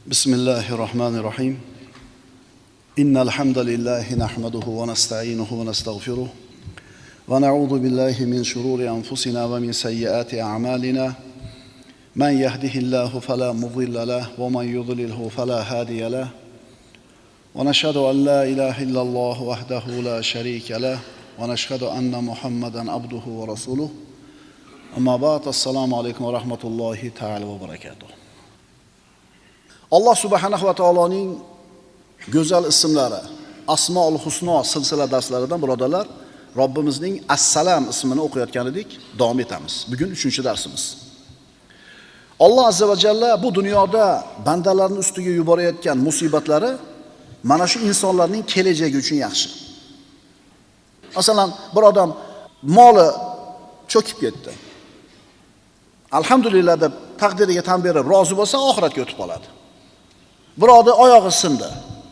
بسم الله الرحمن الرحيم. إن الحمد لله نحمده ونستعينه ونستغفره ونعوذ بالله من شرور أنفسنا ومن سيئات أعمالنا. من يهده الله فلا مضل له ومن يضلله فلا هادي له. ونشهد أن لا إله إلا الله وحده لا شريك له ونشهد أن محمدا عبده ورسوله. أما بعد، السلام عليكم ورحمة الله تعالى وبركاته. Alloh subhanahu va taoloning go'zal ismlari Asmaul Husno silsila darslaridan birodarlar, Robbimizning Assalam ismini o'qiyotgan edik, davom etamiz. Bugun 3-darsimiz. Alloh azza va jalla bu dunyoda bandalarning ustiga yuborayotgan musibatlari mana shu insonlarning kelajagi uchun yaxshi. Masalan, bir odam moli cho'kib ketdi. Alhamdulillah deb taqdiriga tan berib rozi bo'lsa, oxiratga o'tib qoladi. Birodar oyog'i sindi,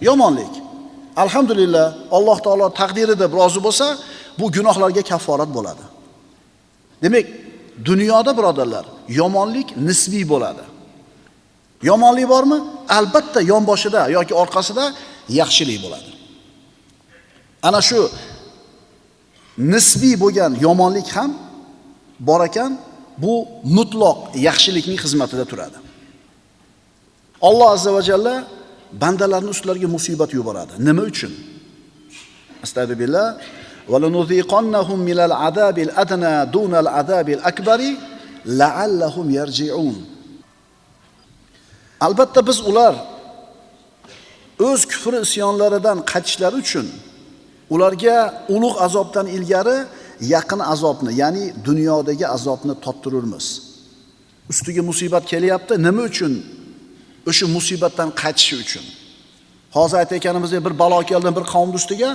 yomonlik. Alhamdulillah, Alloh taolo taqdiri deb rozi bo'lsa, bu gunohlarga kafforat bo'ladi. Demak, dunyoda birodarlar, yomonlik nisbiy bo'ladi. Yomonlik bormi? Albatta yonboshida yoki orqasida yaxshilik bo'ladi. Ana shu nisbiy bo'lgan yomonlik ham bor ekan, bu mutloq yaxshilikning xizmatida turadi. Alloh azza va jalla bandalarning ustlariga musibat yuboradi. Nima uchun? Astagfirullah. Va lanuziqannahum minal azabil adna dunal azabil akbari la'allahum yarji'un. Albatta biz ular o'z kufr isyonlaridan qaytishlari uchun ularga ulug' azobdan ilgari yaqin azobni, ya'ni dunyodagi azobni tottirurmiz. Ustiga musibat kelyapti, nima uchun? O'sha musibatdan qaytishi uchun. Hozir aytayotganimizdek bir balo keldi bir qavm ustiga,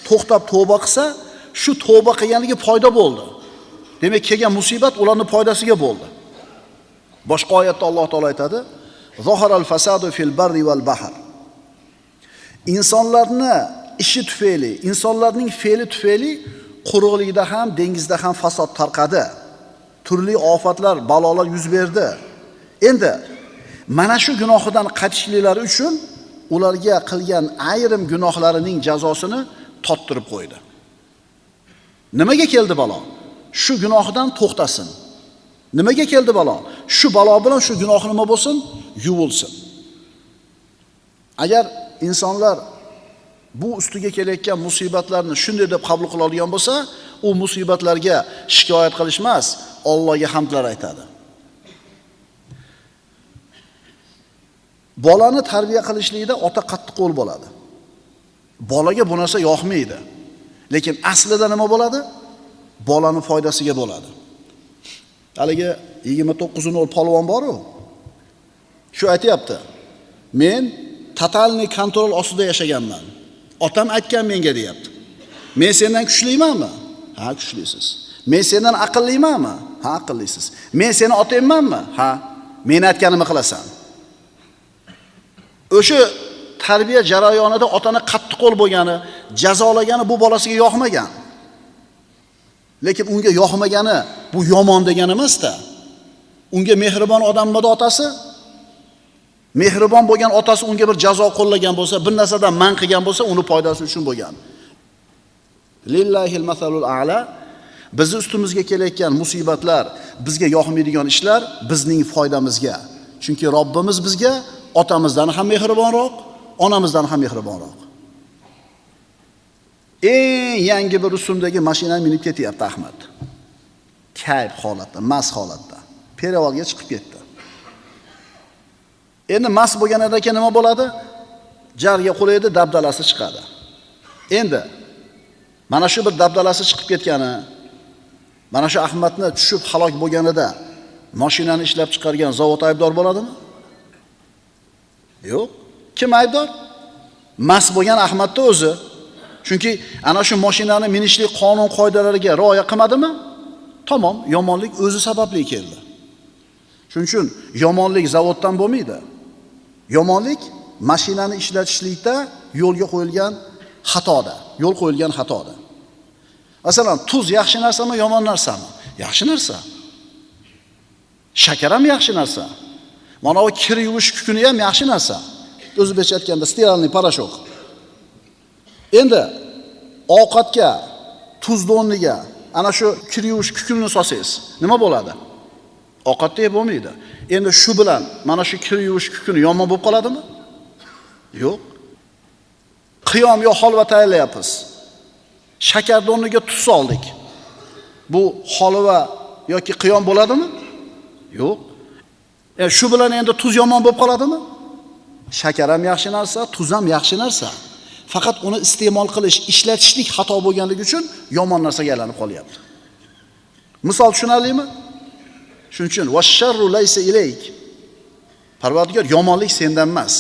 to'xtab tavba qilsa, shu tavba qilganligi foyda bo'ldi. Demak, kelgan musibat ularning foydasiga bo'ldi. Boshqa oyatda Alloh taolo aytadi: "Zoharal fasadu fil barri val bahr." Insonlarni ishi tufayli, insonlarning fe'li tufayli quruqlikda ham, dengizda ham fasod tarqadi. Turli ofatlar, balolar yuz berdi. Endi mana shu gunohidan qaytishliklari uchun ularga qilgan ayrim gunohlarining jazosini tottirib qo'ydi. Nimaga keldi balo? Shu gunohidan to'xtasin. Nimaga keldi balo? Shu balo bilan shu gunohi nima bo'lsin? Yuvilsin. Agar insonlar bu ustiga kelayotgan musibatlarni shunday deb qabul qila olgan bo'lsa, u musibatlarga shikoyat qilish emas, Allohga hamdlar aytadi. Bolani tarbiya qilishlikda ota qattiq qo'l bo'ladi. Bolaga bu narsa yoqmaydi. Lekin aslida nima bo'ladi? Bolani foydasiga bo'ladi. Haligi 29-0 polvon bor-u. Shu aytayapti. Men totalniy kontrol ostida yashaganman. Otam aytgan menga deyapti. Men sendan kuchlimanmi? Ha, kuchlisiz. Men sendan aqllimanmi? Ha, aqllisiz. Men seni otangmanmi? Ha, men aytganimni qilasan. O'sha tarbiya jarayonida otani qattiq qo'l bo'lgani, jazolagani bu bolasiga yoqmagan. Lekin unga yoqmagani bu yomon degani emas-da. Unga mehribon odammidi otasi? Mehribon bo'lgan otasi unga bir jazo qo'llagan bo'lsa, bir narsadan man qilgan bo'lsa, uni foydasi uchun bo'lgan. Lillahil masalul a'la. Bizni ustimizga kelayotgan musibatlar, bizga yoqmaydigan ishlar bizning foydamizga. Chunki Robbimiz bizga otamizdan ham mehribonroq, onamizdan ham mehribonroq. Eng yangi bir rusumdagi mashina minib ketyapti Ahmad. Kayf holatda, mast holatda. Perevalga chiqib ketdi. Endi mast bo'lganidan keyin nima bo'ladi? Jarga qulaydi, dabdalasi chiqadi. Endi mana shu bir dabdalasi chiqib ketgani, mana shu Ahmadni tushib halok bo'lganida mashinani ishlab chiqargan zavod aybdor bo'ladimi? Yo'q. Kim aybdor? Mast bo'lgan Ahmadni o'zi. Chunki ana shu mashinani minishlik qonun qoidalariga rioya qilmadimi? Tamom, yomonlik o'zi sababli keldi. Shuning uchun yomonlik zavoddan bo'lmaydi. Yomonlik mashinani ishlatishlikda yo'lga qo'yilgan xatoda, yo'l qo'yilgan xatoda. Masalan, tuz yaxshi narsami, yomon narsami? Yaxshi narsa. Shakar ham yaxshi narsa. Mana bu kir yuvish kukuni ham yaxshi narsa. O'zbekcha aytganda стиральный порошок. Endi ovqatga tuzni o'rniga ana shu kir yuvish kukunini solsangiz nima bo'ladi? Ovqatda yeb bo'lmaydi. Endi shu bilan mana shu kir yuvish kukuni yomon bo'lib qoladimi? Yo'q. Qiyom yo holva tayyorlayapmiz. Shakarni o'rniga tuz soldik. Bu holva yoki qiyom bo'ladimi? Yo'q. Shu bilan endi tuz yomon bo'lib qoladimi? Shakar ham yaxshi narsa, tuz ham yaxshi narsa. Faqat uni iste'mol qilish, ishlatishlik xato bo'lganligi uchun yomon narsaga aylanib qolyapti. Misol tushunarlimi? Shuning uchun vash-sharru laysa ilayk. Parvardigor, yomonlik sendan emas.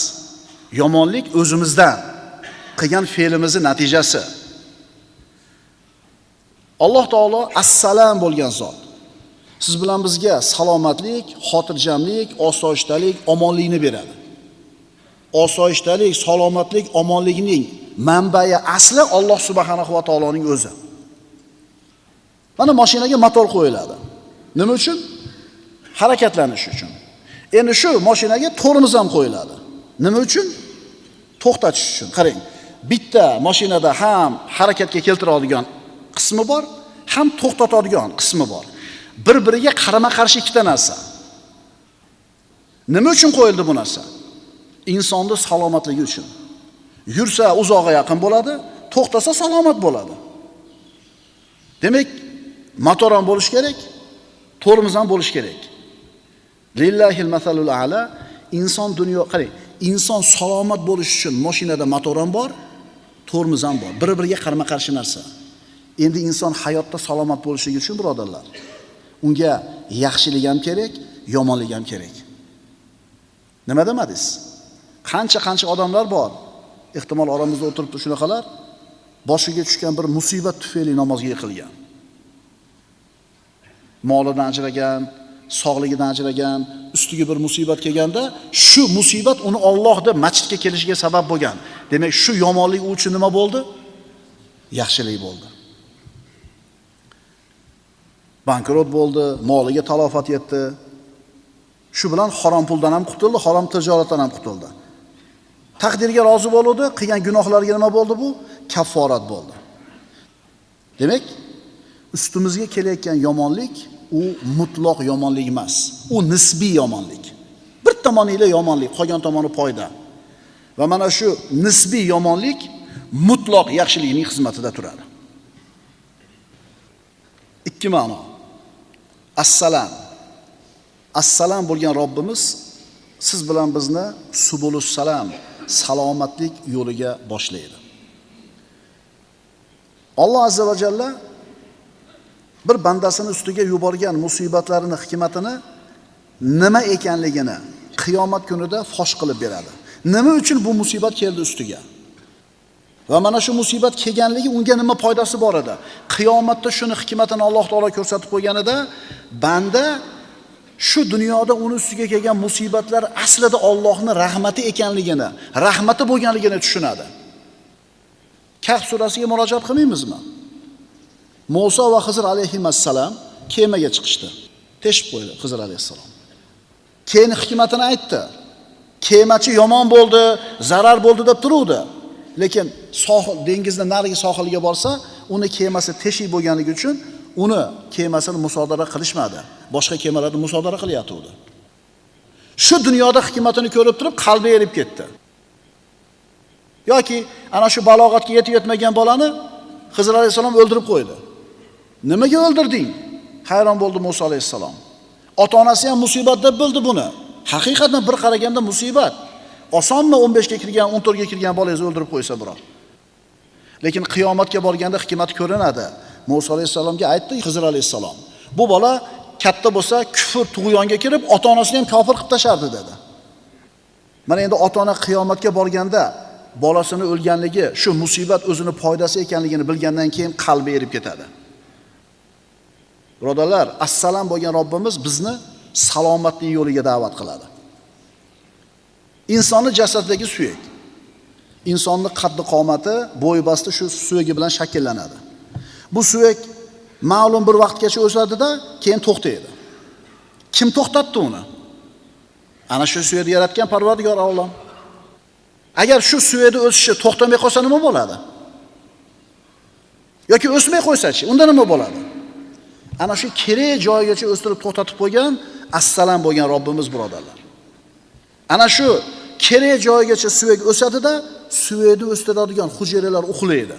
Yomonlik o'zimizdan, qilgan fe'limizning natijasi. Alloh taolo assalam bo'lgan zot. Siz bilan bizga salomatlik, xotirjamlik, osoyishtalik, omonlikni beradi. Osoyishtalik, salomatlik, omonlikning manbai asli Alloh subhanahu va taoloning o'zi. Mana mashinaga motor qo'yiladi. Nima uchun? Harakatlanish uchun. Endi shu mashinaga tormoz ham qo'yiladi. Nima uchun? To'xtatish uchun. Qarang, bitta mashinada ham harakatga keltiradigan qismi bor, ham to'xtatadigan qismi bor. Bir-biriga qarama-qarshi ikkita narsa. Nima uchun qo'yildi bu narsa? Insonning salomatligi uchun. Yursa uzoqqa yaqin bo'ladi, to'xtasa salomat bo'ladi. Demak, motor ham bo'lish kerak, tormoz ham bo'lish kerak. Lillahil masalul a'la. Inson dunyo, qarang, inson salomat bo'lish uchun mashinada motor ham bor, tormoz ham bor. Bir-biriga qarama-qarshi narsa. Endi inson hayotda salomat bo'lishi uchun birodarlar, unga yaxshilik ham kerak, yomonlik ham kerak. Nima demadingiz? Qancha-qancha odamlar bor. Ehtimol oramizda o'tiribdi shunaqalar, boshiga tushgan bir musibat tufayli namozga yiqilgan. Molidan ajragan, sog'ligidan ajragan, ustiga bir musibat kelganda, shu musibat uni Alloh deb masjidga kelishiga sabab bo'lgan. Demak, shu yomonlik u uchun nima bo'ldi? Yaxshilik bo'ldi. Bankrot bo'ldi, moliga talofat yetdi. Shu bilan harom puldan ham qutuldi, harom tijoratdan ham qutuldi. Taqdirga rozi bo'ldi, qilgan gunohlariga nima bo'ldi bu? Kafforat bo'ldi. Demak, ustimizga kelayotgan yomonlik u mutlaq yomonlik emas, u nisbiy yomonlik. Bir tomoniyle yomonlik, qolgan tomoni foyda. Va mana shu nisbiy yomonlik mutlaq yaxshilikning xizmatida turadi. Ikki ma'no. Assalam. Assalam bo'lgan Robbimiz siz bilan bizni subulus salam, salomatlik yo'liga boshlaydi. Alloh azza va jalla bir bandasini ustiga yuborgan musibatlarini hikmatini nima ekanligini qiyomat kunida fosh qilib beradi. Nima uchun bu musibat keldi ustiga? Va mana shu musibat kelganligi unga nima foydasi bor edi? Qiyomatda shuni hikmatini Alloh taolo ko'rsatib qo'yganida banda shu dunyoda uni ustiga kelgan musibatlar aslida Allohning rahmati ekanligini, rahmati bo'lganligini tushunadi. Kahf surasiga murojaat qilmaymizmi? Musa va Xizr alayhissalom kemaga chiqishdi. Teshib qo'ydi Xizr alayhissalom. Keyin hikmatini aytdi. Kemachi yomon bo'ldi, zarar bo'ldi deb turuvdi. Lekin sohil, dengizning narigi sohiliga borsa, uni kemasi teshik bo'lganligi uchun uni kemasini musodara qilishmadi. Boshqa kemalarni musodara qilyotdi. Shu dunyoda hikmatini ko'rib turib qalbi erib ketdi. Yoki ana shu balog'atga yetib yetmagan bolani Xizr alayhissalom o'ldirib qo'ydi. Nimaga o'ldirding? Hayron bo'ldi Musa alayhissalom. Ota-onasi ham musibat deb bildi buni. Haqiqatan bir qaraganda musibat. Osonmi 15 ga kirgan, 14 ga kirgan bolangizni o'ldirib qo'ysa biror. Lekin qiyomatga borganda hikmat ko'rinadi. Musa alayhissalomga aytdi Xizr alayhissalom. Bu bola katta bo'lsa kufr tug'yonga kirib, ota-onasini ham kofir qilib tashardi dedi. Mana endi ota-ona qiyomatga borganda bolasini o'lganligi, shu musibat o'zini foydasi ekanligini bilgandan keyin qalbi erib ketadi. Birodarlar, assalam bo'lgan Robbimiz bizni salomatlik yo'liga da'vat qiladi. Insonni jasadidagi suyak, insonni qaddi qomati, bo'y basti shu suyagi bilan shakllanadi. Bu suyak ma'lum bir vaqtgacha o'sadida, keyin to'xtaydi. Kim to'xtatdi uni? Ana shu suyakni yaratgan Parvardigor Alloh. Agar shu suyakni o'sishi to'xtamay qolsa nima bo'ladi? Yoki o'smay qo'ysa-chi, unda nima bo'ladi? Ana shu kerak joyigacha o'stirib to'xtatib qo'ygan Assalam bo'lgan Robbimiz birodarlar. Ana shu kerak joyigacha suyak o'sadida, suyakni o'stiradigan hujayralar uxlaydi.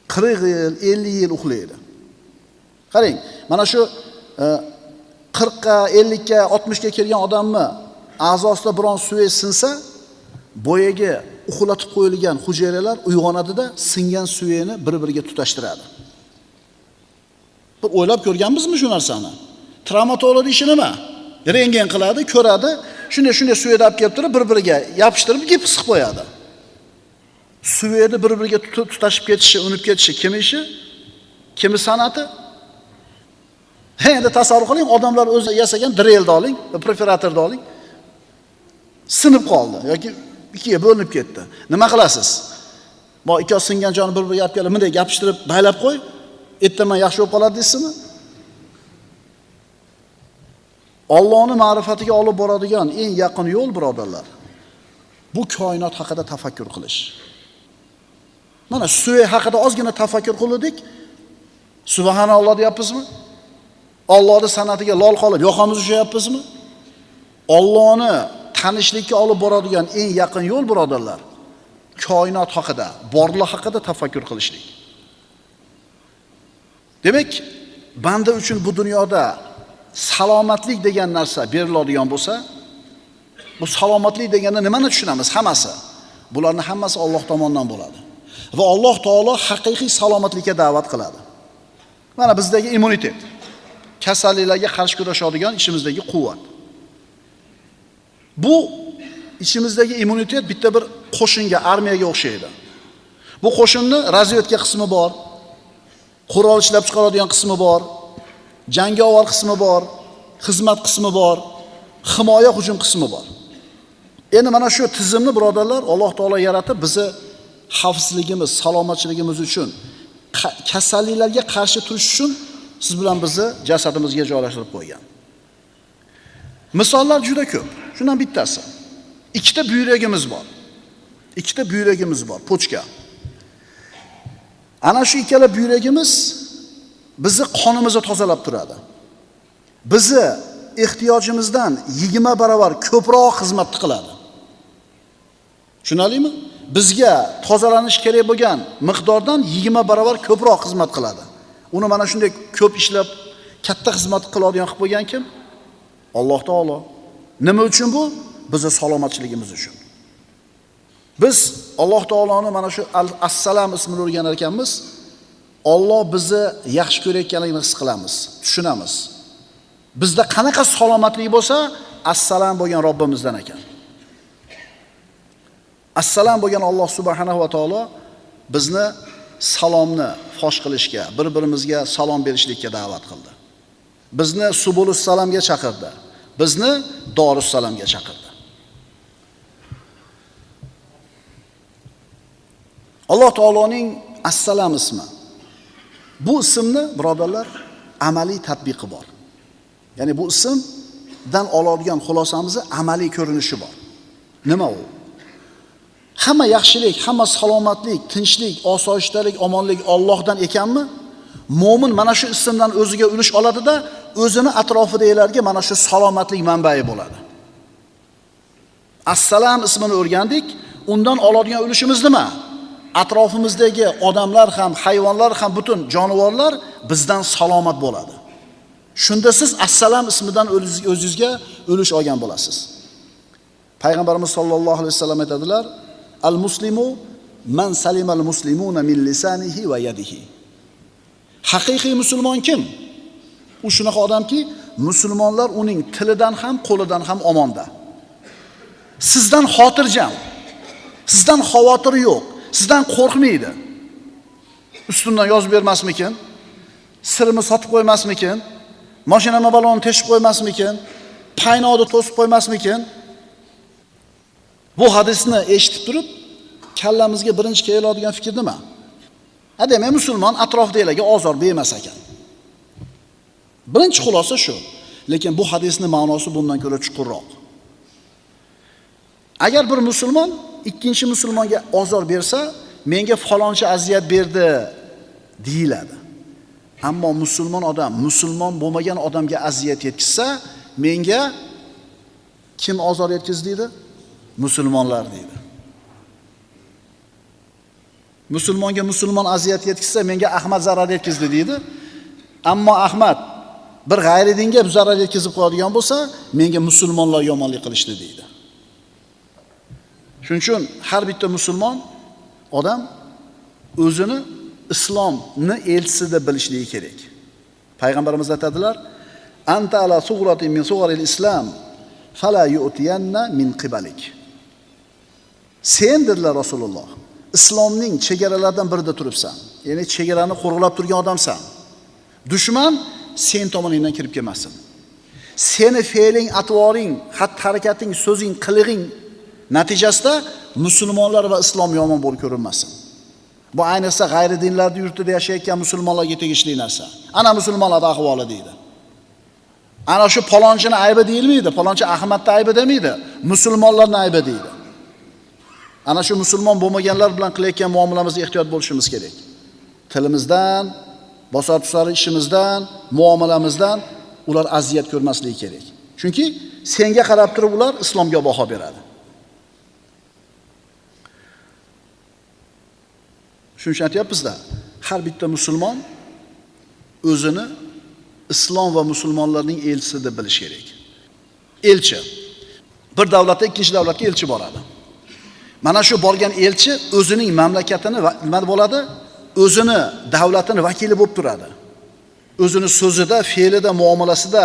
40 yil, 50 yil uxlaydi. Qarang, mana shu 40 ga, 50 ga, 60 ga kelgan odamni a'zosida biron suyak sinsa, boyagi uxlatib qo'yilgan hujayralar uyg'onadida singan suyakni bir-biriga tutashtiradi. Bir o'ylab ko'rganmizmi shu narsani? Travmatologning ishi nima? Rentgen qiladi, ko'radi, shunday suyakni olib kelib turib bir-biriga yopishtirib gips qilib qo'yadi. Suyakni bir-biriga tutashib ketishi, unib ketishi kim ishi? Kimi san'ati? Endi tasavvur qiling, odamlar o'zi yasagan drelni oling, perforatorni oling. Sinib qoldi yoki ikkiga bo'linib ketdi. Nima qilasiz? Bo ikki singan joni bir-biriga olib kelib, bunday yopishtirib baylab qo'y, ertaman yaxshi bo'lib qoladi deysizmi? Allohning ma'rifatiga olib boradigan eng yaqin yo'l birodarlar, bu koinot haqida tafakkur qilish. Mana suyak haqida ozgina tafakkur qildik. Subhanalloh deyapmizmi? Allohning san'atiga lol qolib yoqamiz ushlayapmizmi? Allohni tanishlikka olib boradigan eng yaqin yo'l birodarlar, koinot haqida, borliq haqida tafakkur qilishlik. Demak, banda uchun bu dunyoda salomatlik degan narsa beriladigan bo'lsa, bu salomatlik deganda nimani tushunamiz? Hammasi. Bularning hammasi Alloh tomonidan bo'ladi. Va Alloh taolo haqiqiy salomatlikka da'vat qiladi. Mana bizdagi immunitet, kasalliklarga qarshi kurashadigan ichimizdagi quvvat. Bu ichimizdagi immunitet bitta bir qo'shinga, armiyaga o'xshaydi. Bu qo'shinni razvedka qismi bor, qurol ishlab chiqaradigan qismi bor, jangovar qismi bor, xizmat qismi bor, himoya hujum qismi bor. Endi mana shu tizimni birodarlar Alloh taolo yaratib bizni xavfsizligimiz, salomatchiligimiz uchun, kasalliklarga qarshi turish uchun siz bilan bizni jasadimizga joylashtirib qo'ygan. Misollar juda ko'p. Shundan bittasi. Ikkita buyragimiz bor. Ikkita buyragimiz bor, pochka. Ana shu ikkala buyragimiz bizni qonimizni tozalab turadi. Bizni ehtiyojimizdan 20 barobar ko'proq xizmat qiladi. Tushunarlimi? Bizga tozalanish kerak bo'lgan miqdordan 20 barobar ko'proq xizmat qiladi. Uni mana shunday ko'p ishlab, katta xizmat qiladigan qilib qo'ygan kim? Alloh taolo. Nima uchun bu? Bizni salomatchiligimiz uchun. Biz Alloh taoloni mana shu Assalam ismini o'rganar ekanmiz, Alloh bizni yaxshi ko'rayotganligini his qilamiz, tushunamiz. Bizda qanaqa salomatlik bo'lsa, Assalam bo'lgan Robbimizdan ekan. Assalam bo'lgan Alloh subhanahu va taolo bizni salomni fosh qilishga, bir-birimizga salom berishlikka da'vat qildi. Bizni Subulus salamga chaqirdi. Bizni Dorus salamga chaqirdi. Alloh taoloning Assalam ismi. Bu ismni birodarlar amaliy tatbiqi bor. Ya'ni bu ismdan oladigan xulosamizni amaliy ko'rinishi bor. Nima u? Hamma yaxshilik, hamma salomatlik, tinchlik, osoyishtalik, omonlik Allohdan ekanmi? Mo'min mana shu ismdan o'ziga ulush oladida, o'zini atrofidagilarga mana shu salomatlik manbai bo'ladi. Assalam ismini o'rgandik, undan oladigan ulushimiz nima? Atrofimizdagi odamlar ham, hayvonlar ham, butun jonivorlar bizdan salomat bo'ladi. Shunda siz Assalam ismidan o'zingizga ulush olgan bo'lasiz. Payg'ambarimiz sollallohu alayhi vasallam aytadilar: Al-muslimu man salimal muslimuna min lisanihi va yadihi. Haqiqiy musulmon kim? U shunaqa odamki, musulmonlar uning tilidan ham, qo'lidan ham omonda. Sizdan xotirjam, sizdan xavotir yo'q, sizdan qo'rqmaydi. Ustimdan yozib bermasmikin? Sirimni sotib qo'ymasmikin? Mashinamni balonni teshib qo'ymasmikin? Paynodi to'sib qo'ymasmikin? Bu hadisni eshitib turib, kallamizga birinchi keladigan fikr nima? Ha, demak, musulmon atrofdagilarga ozor bermas ekan. Birinchi xulosa shu. Lekin bu hadisning ma'nosi bundan ko'ra chuqurroq. Agar bir musulmon ikkinchi musulmonga ozor bersa, menga falonchi aziyat berdi deyiladi. Ammo musulmon odam musulmon bo'lmagan odamga aziyat yetkazsa, menga kim ozor yetkazdi deydi? Musulmonlar deydi. Musulmonga musulmon aziyat yetkazsa, menga Ahmad zarar yetkazdi deydi. Ammo Ahmad bir g'ayri dinga zarar yetkazib qo'yadigan bo'lsa, menga musulmonlar yomonlik qilishdi deydi. Shuning uchun har bitta musulmon odam o'zini islomni elchisi deb bilishligi kerak. Payg'ambarimiz aytadilar: "Anta ala sug'ratin min sug'aril islam fala yu'tiyanna min qibalik." Sen dedilar Rasululloh, islomning chegaralaridan birida turibsan. Ya'ni chegarani qo'riqlab turgan odamsan. Dushman sen tomoningdan kirib kelmasin. Seni fe'ling, atvoring, xatti-harakating, so'zing, qilig'ing natijasida musulmonlar va islom yomon bo'lib ko'rinmasin. Bu ayniqsa g'ayri dinlarda yurtida yashayotgan musulmonlarga tegishli narsa. Ana musulmonlar ahvoli deydi. Ana shu palonchini aybi deyilmaydi, palonchi Ahmadning aybi demaydi, musulmonlarning aybi deydi. Ana shu musulmon bo'lmaganlar bilan qilayotgan muomalamizga ehtiyot bo'lishimiz kerak. Tilimizdan, bosar tusar ishimizdan, muomalamizdan ular aziyat ko'rmasligi kerak. Chunki senga qarab turib ular islomga baho beradi. Shuning uchun aytyapmiz-da, har bitta musulmon o'zini islom va musulmonlarning elchisi deb bilish kerak. Elchi bir davlatdan ikkinchi davlatga elchi boradi. Mana shu borgan elchi o'zining mamlakatini nima bo'ladi? O'zini davlatini vakili bo'lib turadi. O'zini so'zida, fe'lida, muomalasida,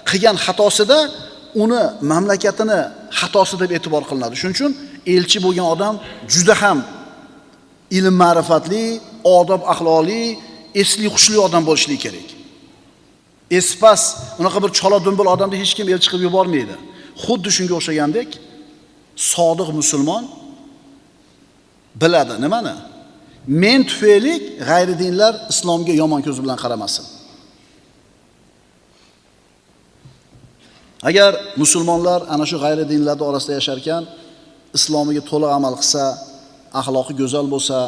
qilgan xatosida uni mamlakatini xatosi deb e'tibor qilinadi. Shuning uchun elchi bo'lgan odam juda ham ilm ma'rifatli, odob axloqli, esli hushli odam bo'lishligi kerak. Espas, unaqa bir chola dumbil odamni hech kim elchi qilib yubormaydi. Xuddi shunga o'xshagandek sodiq musulmon biladi nimani? Men tufayli g'ayri dinlar islomga yomon ko'z bilan qaramasin. Agar musulmonlar ana shu g'ayri dinlar orasida yashar ekan, islomiga to'liq amal qilsa, axloqi go'zal bo'lsa,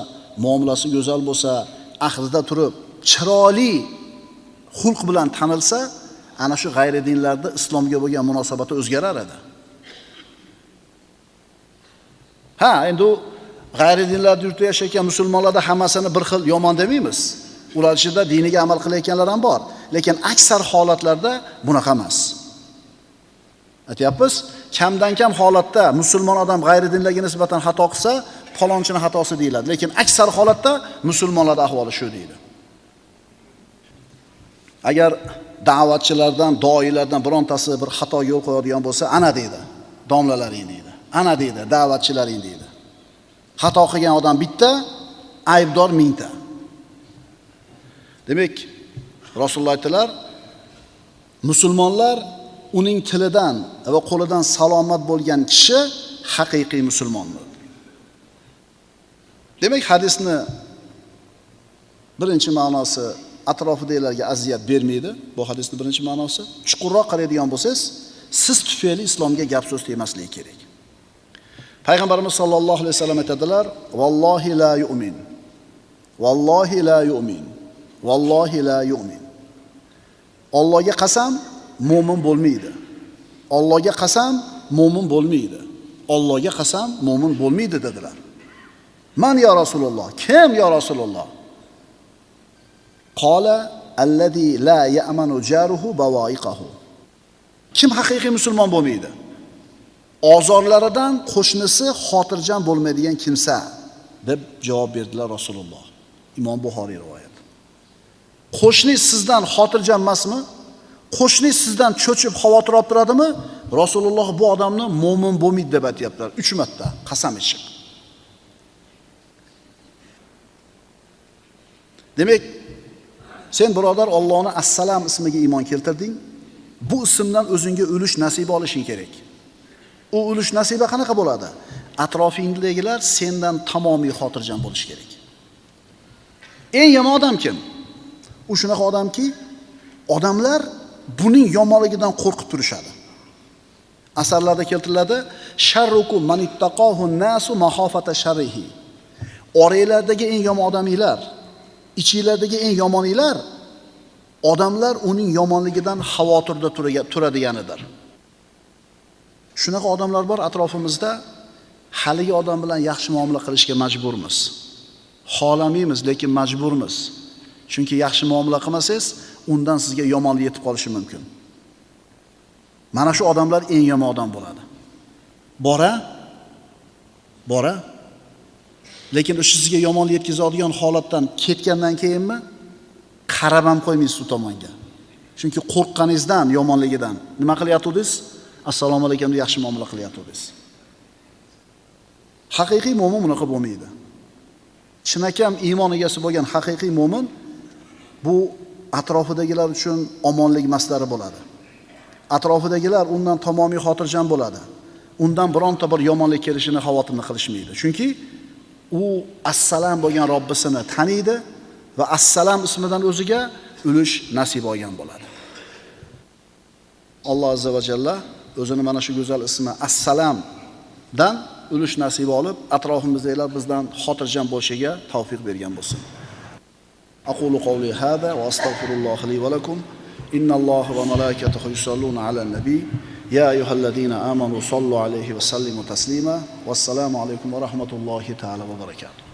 muomalasi go'zal bo'lsa, ahdida turib chiroyli xulq bilan tanilsa, ana shu g'ayri dinlarda islomga bo'lgan munosabati o'zgarar edi. Ha, endi u g'ayri dinlarda yurtda yashayotgan musulmonlarda hammasini bir xil yomon demaymiz. Ular ichida diniga amal qilayotganlar ham bor, lekin aksar holatlarda bunaqa emas. Aytyapmiz, kamdan kam holatda musulmon odam g'ayri dinlarga nisbatan xato qilsa, falonchini xatosi deyiladi, lekin aksar holatda musulmonlar ahvoli shu deydi. Agar da'vatchilardan, doilardan birontasi bir xato yo'l qo'yadigan bo'lsa, ana deydi, domlalaring deydi, ana deydi, da'vatchilaring deydi. Xato qilgan odam bitta, aybdor mingta. Demak, Rasululloh aytdilar, musulmonlar uning tilidan va qo'lidan salomat bo'lgan kishi haqiqiy musulmondir. Demak, hadisni birinchi ma'nosi atrofidagilarga aziyat bermaydi. Bu hadisning birinchi ma'nosi. Chuqurroq qaraydigan bo'lsangiz, siz tufayli islomga gap so'z tegmasligi kerak. Payg'ambarimiz sollallohu alayhi vasallam aytadilar: "Vallohi la yu'min. Vallohi la yu'min. Vallohi la yu'min." Allohga qasam, mo'min bo'lmaydi. Allohga qasam, mo'min bo'lmaydi. Allohga qasam, mo'min bo'lmaydi dedilar. Man ya Rasululloh? Kim ya Rasululloh? Qala allazi la ya'manu jaruhu bawa'iqahu. Kim haqiqiy musulmon bo'lmaydi? Ozorlaridan qo'shnisi xotirjam bo'lmaydigan kimsa deb javob berdilar Rasululloh. Imom Buxoriy rivoyat. Qo'shni sizdan xotirjam emasmi? Qo'shni sizdan cho'chib xavotir olib turadimi? Rasululloh bu odamni mo'min bo'lmaydi deb aytayaptilar 3 marta qasam ichib. Demak, sen birodar Allohning Assalam ismiga iymon keltirding. Bu ismdan o'zingga ulush nasiba olishing kerak. U ulush nasiba qanaqa bo'ladi? Atrofingdagilar sendan tamomiy xotirjam bo'lish kerak. Eng yomon odam kim? U shunaqa odamki, odamlar buning yomonligidan qo'rqib turishadi. Asarlarda keltiriladi, sharrukum man ittaqohu nasu mahofata sharrihi. Oranglardagi eng yomon odamlar, ichinglardagi eng yomoninglar odamlar uning yomonligidan xavotirda turadiganidir. Shunaqa odamlar bor atrofimizda, haligi odam bilan yaxshi muomala qilishga majburmiz. Xohlamaymiz, lekin majburmiz. Chunki yaxshi muomala qilmasangiz, undan sizga yomonlik yetib qolishi mumkin. Mana shu odamlar eng yomon odam bo'ladi. Bora. Lekin o'sha sizga yomonlik yetkazadigan holatdan ketgandan keyinmi qarab ham qo'ymaysiz u tomonga. Chunki qo'rqqaningizdan, yomonligidan nima qilyaptidingiz? Assalomu alaykum deb yaxshi muomala qilyaptidingiz. Haqiqiy mo'min bunaqa bo'lmaydi. Chinakam iymon egasi bo'lgan haqiqiy mo'min bu atrofidagilar uchun omonlik maslari bo'ladi. Atrofidagilar undan tamomiy xotirjam bo'ladi. Undan bironta bir yomonlik kelishini xavotirni qilishmaydi. Chunki u Assalam bo'lgan Robbisini taniydi va Assalam ismidan o'ziga ulush nasib olgan bo'ladi. Alloh azza va jalla o'zini mana shu go'zal ismi Assalamdan ulush nasib olib, atrofimizdagilar bizdan xotirjam bo'lishiga tavfiq bergan bo'lsin. Aqulu qawli hada va astagfirulloh li va lakum. Innalloha va malaikatahu yusalluna alan nabiy. Ya ayyuhallazina amanu sallu alayhi va sallimu taslima. Vassalomu alaykum va rahmatullohi ta'ala va barakatuh.